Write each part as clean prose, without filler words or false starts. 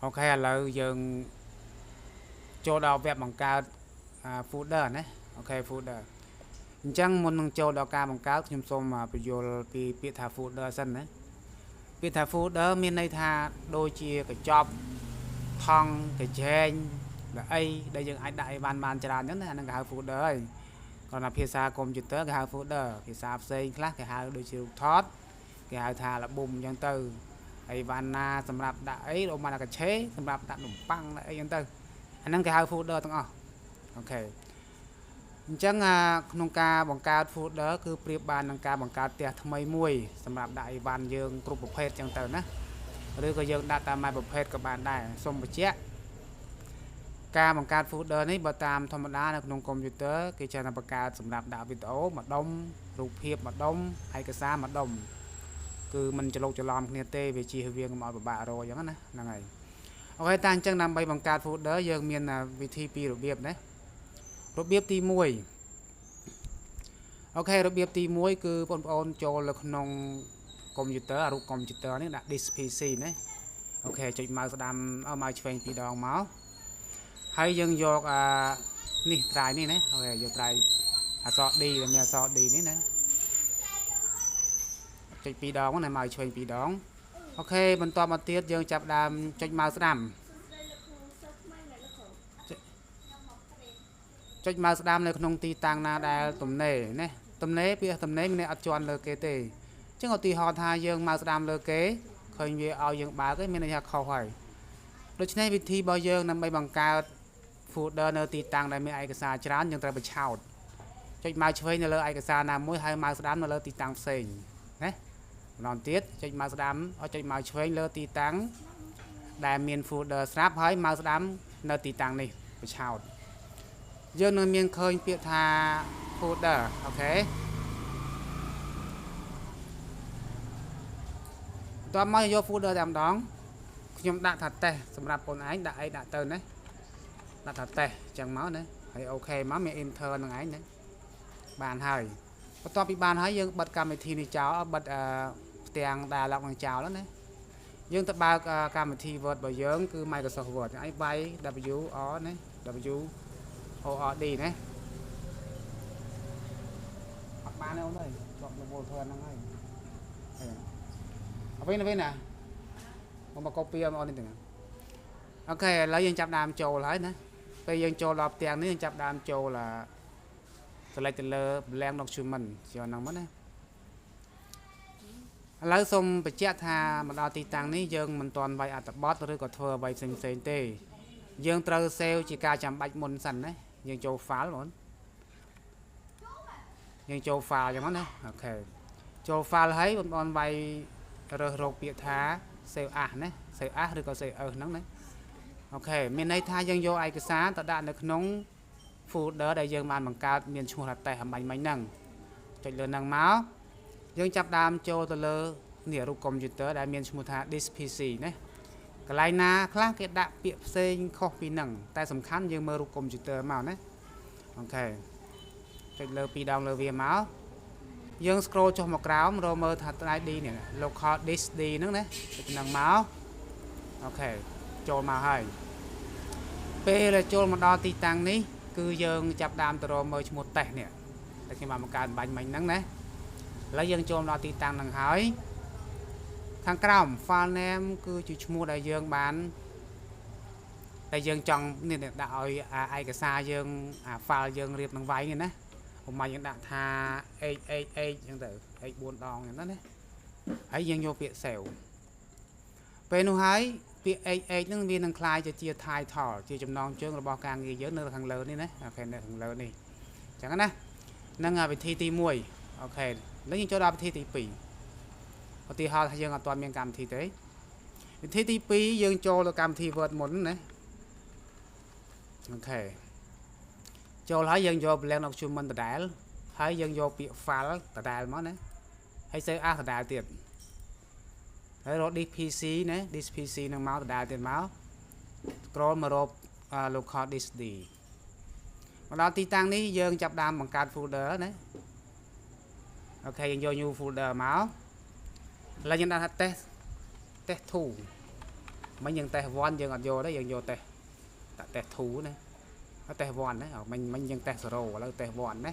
OK ឥឡូវយើងចូលដល់វគ្គបង្កើត folder ណា OK folder អញ្ចឹងមុននឹងចូលដល់ការបង្កើតខ្ញុំសូមពន្យល់ពីពាក្យថា folder សិនណាពាក្យថា folder មានន័យថាដូចជាកញ្ចប់ថង់កញ្ចែងឬអីដែលយើងអាចដាក់អីបានបានច្រើនអញ្ចឹងណាអាហ្នឹងគេហៅ folder ហើយគ្រាន់តែភាសាកុំព្យូទ័រគេហៅ folder ភាសាផ្សេងខ្លះគេហៅដូចជារូបថតគេហៅថាអាល់ប៊ុមអញ្ចឹងទៅអីវ៉ាន់ណាសម្រាប់ដាក់អីដូចមកកឆេសម្រាប់ដាក់នំប៉័ងដាក់អីអញ្ចឹងទៅអាហ្នឹងគេហៅ folder ទាំងអស់ OK អញ្ចឹងក្នុងការបង្កើត folder គឺប្រៀបបាននឹងការបង្កើតផ្ទះថ្មីមួយសម្រាប់ដាក់អីវ៉ាន់យើងគ្រប់ប្រភេទអញ្ចឹងទៅណាឬក៏យើងដាក់តាមមួយប្រភេទក៏បានដែរសូមបញ្ជាក់ការបង្កើត folder នេះបើតាមធម្មតានៅក្នុងកុំព្យូទ័រគេច្រើនតែបង្កើតសម្រាប់ដាក់វីដេអូមួយដុំរូបភាពមួយដុំឯកសារមួយដុំគឺមិនច្រឡូកច្រឡំគ្នាទេវាជៀសវាងកុំឲ្យពិបាករកអញ្ចឹងណាហ្នឹងហើយ OK តាអញ្ចឹងដើម្បីបង្កើត folder យើងមានវិធីពីររបៀបណារបៀបទី1 OK របៀបទី1គឺបងប្អូនចូលនៅក្នុងកុំព្យូទ័ររូបកុំព្យូទ័រនេះដាក់ This PC ណា OK ចុច mouse ស្ដាំ mouse ឆ្វេងពីរដងមកហើយយើងយកអានេះ drive នេះណា OK យក drive អក្សរ D ដែលមានអក្សរ D នេះណាចុចពីរដងណា mouse ឆ្វេងពីរដង OK បន្តមកទៀតយើងចាប់ដើមចុច mouse ស្ដាំចុច mouse ស្ដាំនៅក្នុងទីតាំងណាដែលទំនេរណាទំនេរពាក្យទំនេរមានអត់ជាន់លើគេទេអញ្ចឹងឧទាហរណ៍ថាយើង mouse ស្ដាំលើគេឃើញវាឲ្យយើងបើកឯងមានន័យថាខុសហើយដូច្នេះវិធីរបស់យើងដើម្បីបង្កើត folder នៅទីតាំងដែលមានឯកសារច្រើនយើងត្រូវបញ្ឆោតចុច mouse ឆ្វេងនៅលើឯកសារណាមួយហើយ mouse ស្ដាំនៅលើទីតាំងផ្សេងណាម្ដងទៀតចុច mouse ស្ដាំចុច mouse ឆ្វេងលើទីតាំងដែលមាន folder ស្រាប់ហើយ mouse ស្ដាំនៅទីតាំងនេះបញ្ឆោតយើងនឹងមានឃើញពាក្យថា folder OK បន្ទាប់មកយក folder តែម្ដងខ្ញុំដាក់ថាតេស្តសម្រាប់បងឯងដាក់អីដាក់ទៅណាដាក់ថាតេស្តអញ្ចឹងមកណាហើយ OK មកមាន enter នឹងឯងណាបានហើយបន្ទាប់ពីបានហើយយើងបិទកម្មវិធីនេះចោលបិទផ្ទាំង dialog នឹងចោលណាយើងទៅបើកកម្មវិធី Word របស់យើងគឺ Microsoft Word ឯងវាយ W R ណា W O R D ណាអត់បានទេអូនអើយជាប់រវល់ធ្វើហ្នឹងហើយអវិញវិញណាមក copy អូននេះទាំង OK ឥឡូវយើងចាប់ដើមចូលហើយណាពេលយើងចូលដល់ផ្ទាំងនេះយើងចាប់ដើមចូល select ទៅលើ blank document ជាហ្នឹងមកណាឥឡូវសូមបញ្ជាក់ថាមកដល់ទីតាំងនេះយើងមិនទាន់វាយអត្ថបទឬក៏ធ្វើអ្វីផ្សេងផ្សេងទេយើងត្រូវ save ជាការចាំបាច់មុនសិនណាយើងចូល file បងយើងចូល file ចឹងណា OK ចូល file ហើយបងប្អូនវាយរើសរកពាក្យថា save as ណា save as ឬក៏ save as ហ្នឹងណា OK មានន័យថាយើងយកឯកសារទៅដាក់នៅក្នុង folder ដែលយើងបានបង្កើតមានឈ្មោះថាតេស្តអម្បាញ់មិញហ្នឹងចុចលើហ្នឹងមកយើងចាប់ដើមចូលទៅលើនេះរូបកុំព្យូទ័រដែលមានឈ្មោះថា This PC ណាកន្លែងណាខ្លះគេដាក់ពាក្យផ្សេងខុសពីហ្នឹងតែសំខាន់យើងមើលរូបកុំព្យូទ័រមកណា OK ចុចលើពីរដងលើវាមកយើង scroll ចុះមកក្រោមរកមើលថា ID នេះ local disk D ហ្នឹងណាចុចហ្នឹងមក OK ចូលមកហើយពេលដែលចូលមកដល់ទីតាំងនេះគឺយើងចាប់ដើមទៅរកមើលឈ្មោះតេស្តនេះតែខ្ញុំបានបង្កើតបាញ់មិញហ្នឹងណាឥឡូវយើងចូលមកដល់ទីតាំងហ្នឹងហើយខាងក្រោម file name គឺជាឈ្មោះដែលយើងបានតែយើងចង់នេះដាក់ឲ្យឯកសារយើងអា file យើងរៀបនឹងវាយនេះណាឧមាយើងដាក់ថា h h h អញ្ចឹងទៅ h 4ដងអញ្ចឹងណាហើយយើងយកពាក្យ save ពេលនោះហើយពាក្យ h h ហ្នឹងវានឹងក្លាយទៅជា title ជាចំណងជើងរបស់ការងារយើងនៅខាងលើនេះណា OK នៅខាងលើនេះអញ្ចឹងណានឹងវិធីទី1 OK ឥឡូវយើងចូលដល់វិធីទី2ឧទាហរណ៍ថាយើងអត់ទាន់មានកម្មវិធីទេវិធីទី2យើងចូលទៅកម្មវិធី Word មុនណា OK ចូលហើយយើងយក blank document ដដែលហើយយើងយកពាក្យ file ដដែលមកណាហើយ save as ដដែលទៀតហើយរក This PC ណា This PC នឹងមកដដែលទៀតមក scroll មករក local disk D មកដល់ទីតាំងនេះយើងចាប់ដើមបង្កើត folder ណា OK យើងយក new folder មកឥឡូវយើងដាក់ថា test test 2 មិញយើង test 1យើងអត់យកទេយើងយក test ដាក់ test 2ណាអត់ test 1ណាមិញមិញយើង test 0ឥឡូវ test 1ណា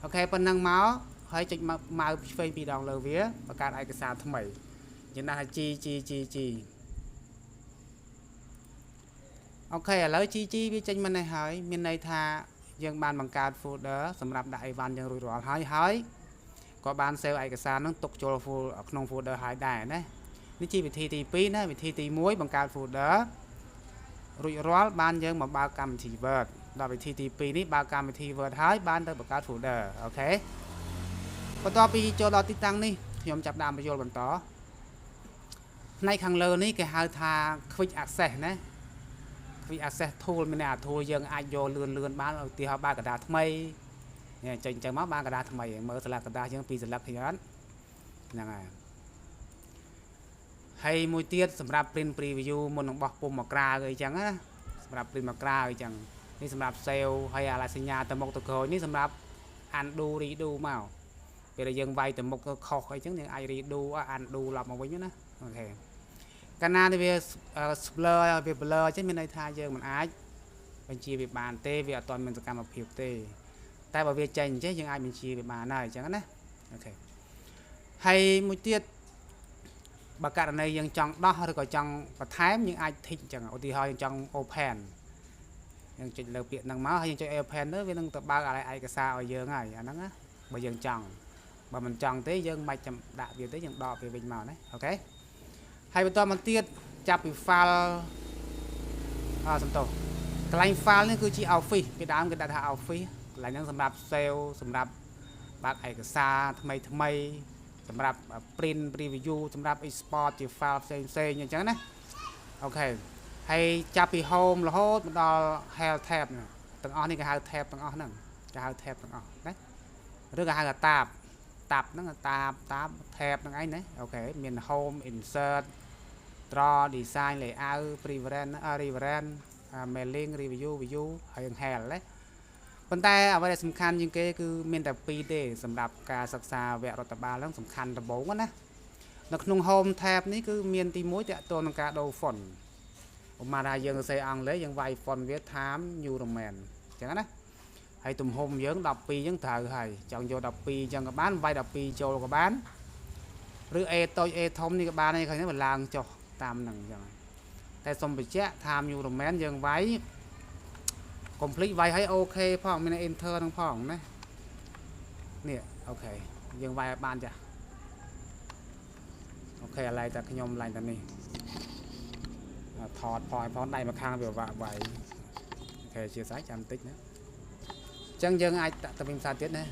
OK ប៉ុណ្ណឹងមកហើយចុច mouse ឆ្វេងពីរដងលើវាបង្កើតឯកសារថ្មីយើងដាក់ថា G G G G OK ឥឡូវ GG វាចេញមកនេះហើយមានន័យថាយើងបានបង្កើត folder សម្រាប់ដាក់អីវ៉ាន់យើងរួចរាល់ហើយហើយក៏បាន save ឯកសារហ្នឹងទុកចូល ក្នុង folder ហើយដែរណានេះជាវិធីទី2ណាវិធីទី1បង្កើត folder រួចរាល់បានយើងមកបើកកម្មវិធី Word ដល់វិធីទី2នេះបើកកម្មវិធី Word ហើយបានទៅបង្កើត folder OK បន្ទាប់ពីចូលដល់ទីតាំងនេះខ្ញុំចាប់ដើមបញ្យល់បន្តផ្នែកខាងលើនេះគេហៅថា quick access ណា quick access tool មានអា tool យើងអាចយកលឿនលឿនបានឧទាហរណ៍បើកក្រដាសថ្មីនេះចេញអញ្ចឹងមកបានក្រដាសថ្មីមើលស្លាកក្រដាសយើងពីរស្លឹកឃើញអត់ហ្នឹងហើយហើយមួយទៀតសម្រាប់ print preview មុននឹងបោះពុម្ពមកក្រៅអីចឹងណាសម្រាប់ print មកក្រៅអីចឹងនេះសម្រាប់ save ហើយអាឡាសញ្ញាទៅមុខទៅក្រោយនេះសម្រាប់ undo redo មកពេលដែលយើងវាយទៅមុខទៅខុសអីចឹងយើងអាច redo undo ឡប់មកវិញណា OK កាលណាវា blur វា blur អញ្ចឹងមានន័យថាយើងមិនអាចបញ្ជាវាបានទេវាអត់ទាន់មានសកម្មភាពទេតែបើវាចេញអញ្ចឹងយើងអាចបញ្ជាវាបានហើយអញ្ចឹងណា OK ហើយមួយទៀតបើករណីយើងចង់ដោះឬក៏ចង់បន្ថែមយើងអាច tick អញ្ចឹងឧទាហរណ៍យើងចង់ open យើងចុចលើពាក្យហ្នឹងមកហើយយើងចុច open ទៅវានឹងទៅបើកឯកសារឲ្យយើងហើយអាហ្នឹងណាបើយើងចង់បើមិនចង់ទេយើងមិនចាំដាក់វាទេយើងដកវាវិញមកណា OK ហើយបន្តមកទៀតចាប់ពី file អសំទោសកន្លែង file នេះគឺជា office ពីដើមគេដាក់ថា office កន្លែងហ្នឹងសម្រាប់ save សម្រាប់បើកឯកសារថ្មីថ្មីសម្រាប់ print preview សម្រាប់ export ជា file ផ្សេងផ្សេងអញ្ចឹងណា OK ហើយចាប់ពី home រហូតមកដល់ help tab ទាំងអស់នេះគេហៅ tab ទាំងអស់ហ្នឹងគេហៅ tab ទាំងអស់ណាឬក៏ហៅថា tab tab ហ្នឹង tab tab tab ហ្នឹងឯងណា OK មាន home insert draw design layout preference reference mailing review view ហើយនឹង help ណាប៉ុន្តែអ្វីដែលសំខាន់ជាងគេគឺមានតែពីរទេសម្រាប់ការសិក្សាវគ្គរដ្ឋបាលហ្នឹងសំខាន់ដំបូងណានៅក្នុង home tab នេះគឺមានទី1ទាក់ទងនឹងការដូរ font ឧបមាថាយើងសរសេរអង់គ្លេសយើងវាយ font វា Times New Roman អញ្ចឹងណាហើយទំហំយើង12អញ្ចឹងត្រូវហើយចង់យក12អញ្ចឹងក៏បានវាយ12ចូលក៏បានឬ A តូច A ធំនេះក៏បានដែរឃើញវាឡើងចុះតាមហ្នឹងអញ្ចឹងតែសូមបញ្ជាក់ Times New Roman យើងវាយ complete វាយឲ្យ OK ផងមាន enter ហ្នឹងផងណានេះ OK យើងវាយឲ្យបានចា OK ឥឡូវតែខ្ញុំឡើងតែនេះថតផងផងដៃមកខាងវាវាក់វាយ OK ជាស្រេចចាំតិចណាអញ្ចឹងយើងអាចទៅវិញផ្សារទៀតណា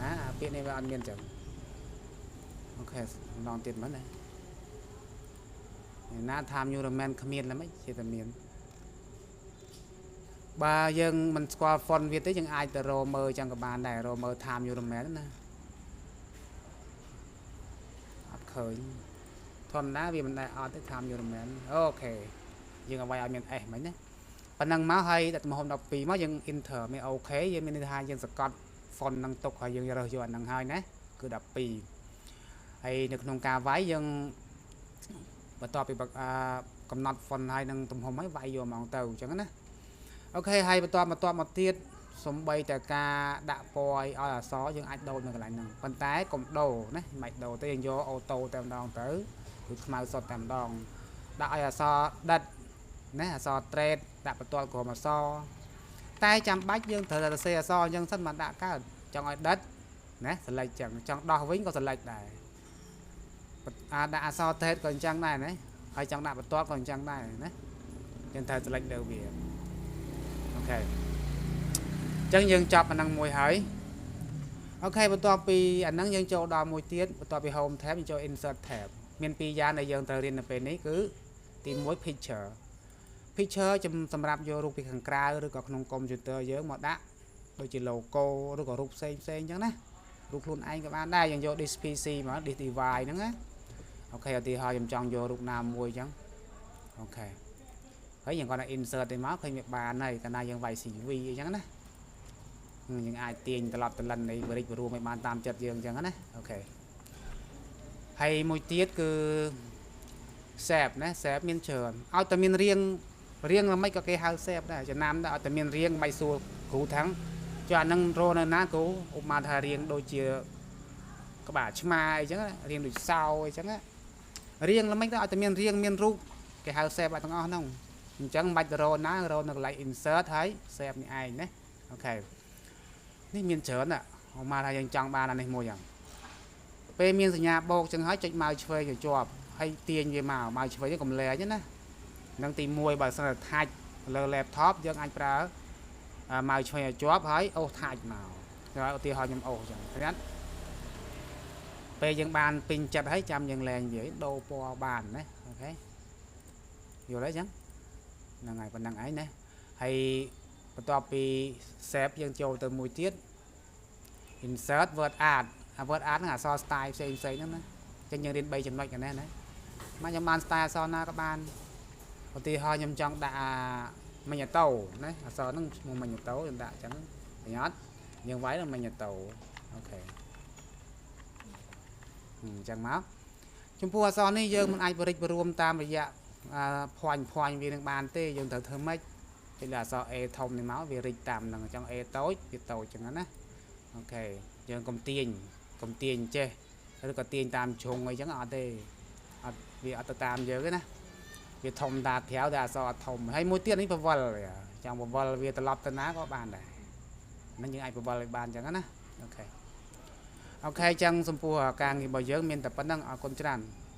អាពាក្យនេះវាអត់មានអញ្ចឹង OK ម្ដងទៀតមើលណាណា Times New Roman គ្មានឡើយជាតែមានបើយើងមិនស្គាល់ font វាទេយើងអាចទៅរកមើលចឹងក៏បានដែររកមើល Times New Roman ណាអត់ឃើញធម្មតាវាមិនដែលអត់ទេ Times New Roman OK យើងឲ្យឲ្យមាន S មិញណាប៉ុណ្ណឹងមកហើយដាក់ទំហំ12មកយើង enter មាន OK យើងមានន័យថាយើងសង្កត់ font នឹងទុកហើយយើងរើសយកអាហ្នឹងហើយណាគឺ12ហើយនៅក្នុងការវាយយើងបន្ទាប់ពីកំណត់ font ហើយនឹងទំហំហើយវាយយកហ្មងទៅអញ្ចឹងណា OK ហើយបន្ទាប់បន្ទាប់មកទៀតសំបីតែការដាក់ពណ៌ឲ្យអក្សរយើងអាចដូរនៅកន្លែងហ្នឹងប៉ុន្តែកុំដូរណាមិនដូរទេយើងយក auto តែម្ដងទៅគឺខ្មៅសុទ្ធតែម្ដងដាក់ឲ្យអក្សរដិតណាអក្សរទ្រេតដាក់បន្ទាត់ក្រុមអក្សរតែចាំបាច់យើងត្រូវតែសរសេរអក្សរអញ្ចឹងសិនបានដាក់កើតចង់ឲ្យដិតណា select ចឹងចង់ដោះវិញក៏ select ដែរអាដាក់អក្សរទ្រេតក៏អញ្ចឹងដែរណាហើយចង់ដាក់បន្ទាត់ក៏អញ្ចឹងដែរណាយើងត្រូវ select លើវា OK អញ្ចឹងយើងចាប់អាហ្នឹងមួយហើយ OK បន្ទាប់ពីអាហ្នឹងយើងចូលដល់មួយទៀតបន្ទាប់ពី home tab យើងចូល insert tab មានពីរយ៉ាងដែលយើងត្រូវរៀននៅពេលនេះគឺទី1 picture picture សម្រាប់យករូបពីខាងក្រៅឬក៏ក្នុងកុំព្យូទ័រយើងមកដាក់ដូចជា logo ឬក៏រូបផ្សេងផ្សេងអញ្ចឹងណារូបខ្លួនឯងក៏បានដែរយើងយក this PC មក this device ហ្នឹងណា OK ឧទាហរណ៍ខ្ញុំចង់យករូបណាមួយអញ្ចឹង OK ហើយយើងគាត់ថា insert ទៅមកឃើញវាបានហើយកាលណាយើងវាយ CV អញ្ចឹងណាយើងអាចទាញត្រឡប់ត្រលិននៃបរិចបរួមឲ្យបានតាមចិត្តយើងអញ្ចឹងណា OK ហើយមួយទៀតគឺ shape ណា shape មានច្រើនឲ្យតែមានរាងរាងល្មិចក៏គេហៅ shape ដែរចំណាំដែរឲ្យតែមានរាងមិនសួរគ្រូថាំងចុះអានឹងរនៅណាគ្រូឧបមាថារាងដូចជាក្បាលឆ្មាអីចឹងរាងដូចសោអីចឹងរាងល្មិចទៅឲ្យតែមានរាងមានរូបគេហៅ shape ទាំងអស់ហ្នឹងអញ្ចឹងមិនបាច់រណារនៅកន្លែង insert ហើយ shape នេះឯងណា OK នេះមានច្រើនណាឧបមាថាយើងចង់បានអានេះមួយយ៉ាងពេលមានសញ្ញាបូកចឹងហើយចុច mouse ឆ្វេងឲ្យជាប់ហើយទាញវាមក mouse ឆ្វេងកុំលែងណានឹងទី1បើសិនតែ touch លើ laptop យើងអាចប្រើ mouse ឆ្វេងឲ្យជាប់ហើយអូស touch មកហើយឧទាហរណ៍ខ្ញុំអូសចឹងឃើញអត់ពេលយើងបានពេញចិត្តហើយចាំយើងលែងវាដូរពណ៌បានណា OK យល់ហើយចឹងហ្នឹងហើយប៉ុណ្្នឹងឯងណាហើយបន្ទាប់ពី shape យើងចូលទៅមួយទៀត insert word art អា word art ហ្នឹងអក្សរ style ផ្សេងផ្សេងហ្នឹងណាចឹងយើងរៀន3ចំណុចกันណាណាមកខ្ញុំបាន style អក្សរណាក៏បានឧទាហរណ៍ខ្ញុំចង់ដាក់មិញតោណាអក្សរហ្នឹងឈ្មោះមិញតោខ្ញុំដាក់អញ្ចឹងឃើញអត់យើងវាយដល់មិញតោ OK អញ្ចឹងមកចំពោះអក្សរនេះយើងមិនអាចបរិចបរួមតាមរយៈភ័ញភ័ញវានឹងបានទេយើងត្រូវធ្វើម៉េចចុចលើអក្សរ A ធំនេះមកវារិចតាមហ្នឹងអញ្ចឹង A តូចវាតូចអញ្ចឹងណា OK យើងកុំទាញកុំទាញចេះឬក៏ទាញតាមជ្រុងអីចឹងអត់ទេអត់វាអត់ទៅតាមយើងទេណាវាធំតាក្រៅតែអក្សរអត់ធំហើយមួយទៀតនេះពវល់ចង់ពវល់វាត្រឡប់ទៅណាក៏បានដែរហ្នឹងយើងអាចពវល់ឲ្យបានអញ្ចឹងណា OK OK ចឹងចំពោះការងាររបស់យើងមានតែប៉ុណ្្នឹងអរគុណច្រើន។